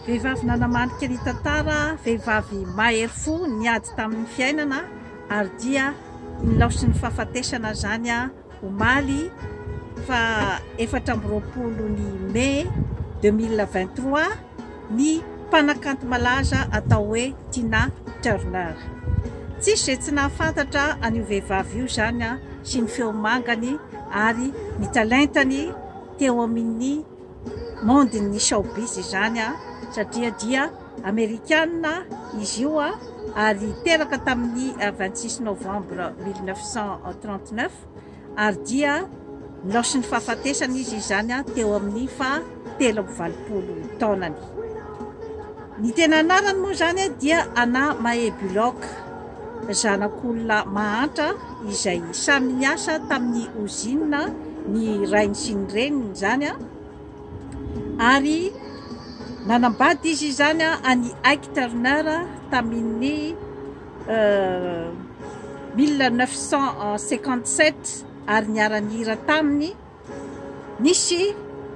Vehivavy nanamarika ny tantara, vehivavy mahery fo niady tamin'ny fiainana ary dia nilaosin'ny fahafatesana izany omaly faha 24 ny mai 2023 ny mpanakanto malaza atao hoe Tina Turner. Tsisy izay tsy nahafantatra an'io vehivavy io izany sy ny feo mangany ary ny talentany teo amin'ny monde-n'ny showbiz izany satria dia Amerikana izy io ary teraka tamin'ny 26 novembre 1939 ary dia nilaosin'ny fahafatesana izy izany teo amin'ny faha 83 taonany. Ny tena anarany moa izany dia Anna Mae Bullock, zanak'olona mahantra izay samy niasa tamin'ny ozinina ny rainy sy ny reniny izany ary nanambady izy izany an'i Ike Turner tamin'ny 1957 ary niara-nihira taminy. Nisy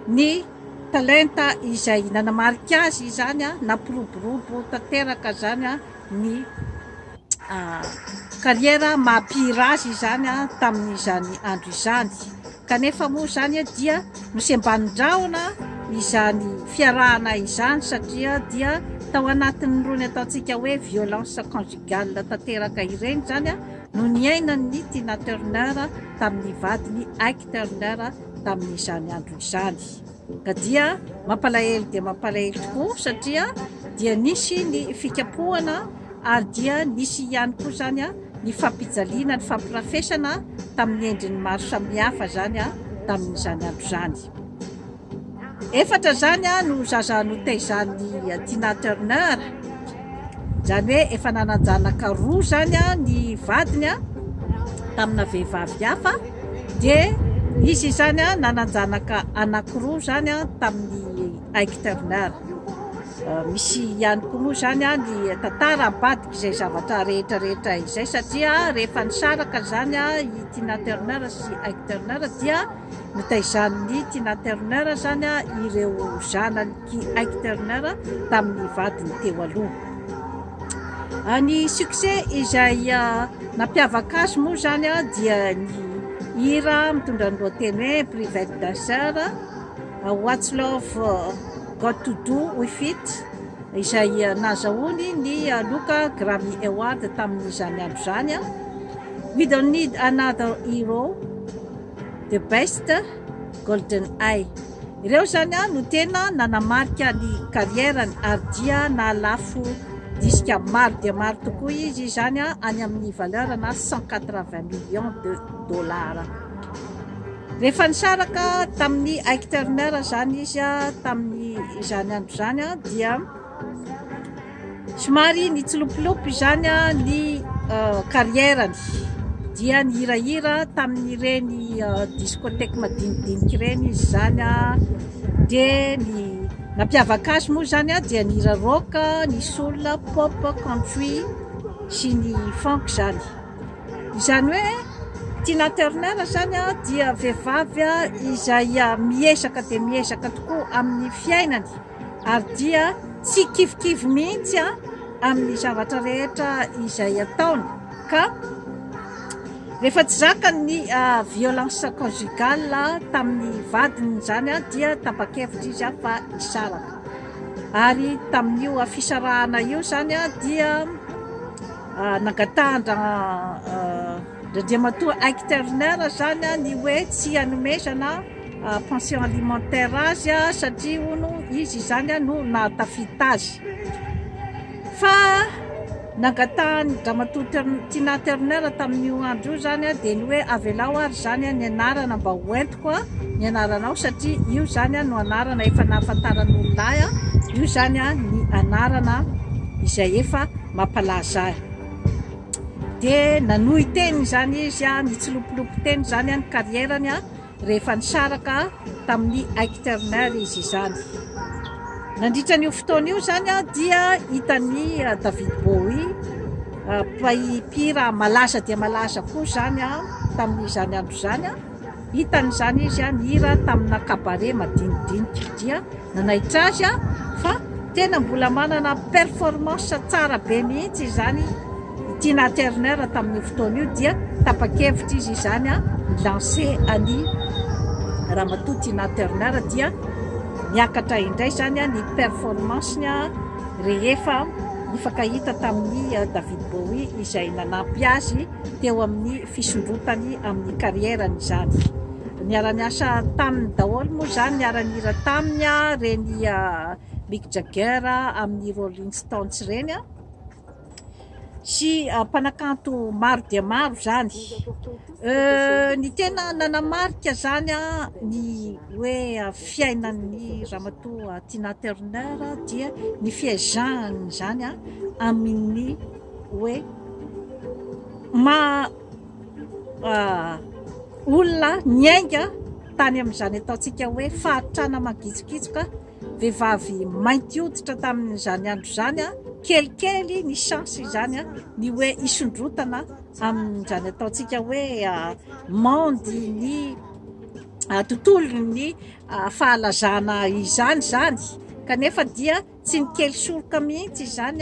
ny talenta izay nanamarika azy izany, nampiroborobo tanteraka izany ny carrière maha mpihira azy izany tamin'izany andro izany. Kanefa moa izany dia nosembanin-drahona izany fiarahana izany satria dia tao anatin'irony ataontsika hoe violence conjugale tanteraka ireny izany no niainan'i Tina Turner tamin'ny vadiny Ike Turner tamin'izany andro izany. Ka dia mampalahelo dia mampalahelo tokoa satria dia nisy ny fikapohana ary dia nisy ihany koa izany ny fampijaliana, ny fampirafesana tamin'ny endriny maro samihafa izany tamin'izany andro izany. Efatra izany no zaza notaizan'i Tina Turner, izany hoe efa nanan-janaka roa izany ny vadiny tamina vehivavy hafa, dia izy izany nanan-janaka anankiroa izany tamin'i Ike Turner. Misy ihany koa moa izany ny tantara ambadik'izay zavatra rehetra rehetra izay satria rehefa nisaraka izany i Tina Turner sy Ike Turner dia notaizan'i Tina Turner izany ireo zanak'i Ike Turner tamin'ny vadiny teo aloha. Ny succès izay nampiavaka azy moa izany dia ny hira mitondra ny lohateny hoe Private Dancer, What's Love Got to Do With It, izay nahazahoany ny loka Grammy Award tamin'izany andro izany, We Don't Need Another Hero, The Best, Golden Eye. Ireo izany no tena nanamarika ny carrière-ny ary dia nahalafo disque maro dia maro tokoa izy izany any amin'ny valeur-na 180 millions de dollars. Rehefa nisaraka tamin'ny Ike Turner izany izy tamin'izany andro izany dia Somary nitsilopilopy izany ny carrière-ny dia nihirahira tamin'ireny discothèque madinidinika ireny izy izany dia ny nampiavaka azy moa izany dia nihira rock, ny soul, pop, country sy ny funk izany. Izany hoe Tina Turner izany dia vehivavy izay miezaka dia miezaka tokoa amin'ny fiainany ary dia tsy kivikivy mihitsy amin'ny zavatra rehetra izay ataony ka rehefa tsy zakany ny violence conjugale tamin'ny vadiny izany dia tapa-kevitra izy fa hisaraka ary tamin'io fisarahana io izany dia nangatahan-dRandriamatoa Ike Turner izany ny hoe tsy hanomezana pension alimentaire azy satria hono izy izany no nahatafita azy fa nangatahany Ramatoa Tina Turner tamin'io andro io izany dia ny hoe avelao ary izany ny anarana mba hoentiko ny anaranao satria io izany no anarana efa nahafantaran'olona ahy, io izany ny anarana izay efa mampalaza ahy. Dia nanohy teny izany izy, nitsilopilopy teny izany ny carrière-ny rehefa nisaraka tamin'i Ike Turner izy izany. Nandritra an'io fotoana io izany dia hitan'i David Bowie, mpihira malaza dia malaza koa izany tamin'izany andro izany, hitany izany izy nihira tamina cabaret madinidinika dia nanaitra azy fa. Tena mbola manana performance tsara be mihitsy izany i Tina Turner tamin'io fotoana io dia tapa-kevitra izy izany ni-lancer an'i Ramatoa Tina Turner dia niakatra indray izany ny performance-ny rehefa nifankahita tamin'i David Bowie izay nanampy azy teo amin'ny fisondrotany amin'ny carrière-ny izany. Niara-niasa taminy daholo moa izany, niara-nihira taminy ireny Mick Jagger amin'ny Rolling Stones ireny sy mpanakanto maro dia maro izany. Ny tena nanamarika izany ny hoe fiainan'ny Ramatoa Tina Turner dia ny fiezahany izany amin'ny hoe maha olona niainga tany amin'izany ataontsika hoe fahantrana mangitsokitsoka, vehivavy mainty hoditra tamin'izany andro izany, kelikely ny chance izany ny hoe hisondrotana amin'izany ataontsika hoe monde ny tontolon'ny fahalazana izany izany, kanefa dia Tsy nikely soroka mihitsy izany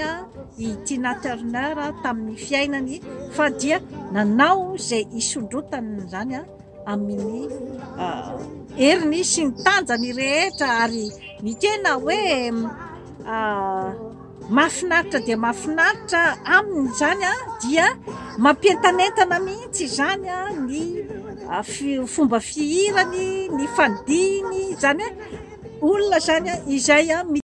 i Tina Turner tamin'ny fiainany fa dia nanao izay hisondrotany izany amin'ny heriny sy ny tanjany rehetra ary ny tena hoe mahafinaritra dia mahafinaritra aminy izany dia mampientanentana mihitsy izany ny fomba fihirany, ny fandihiny, izany hoe olona izany izay.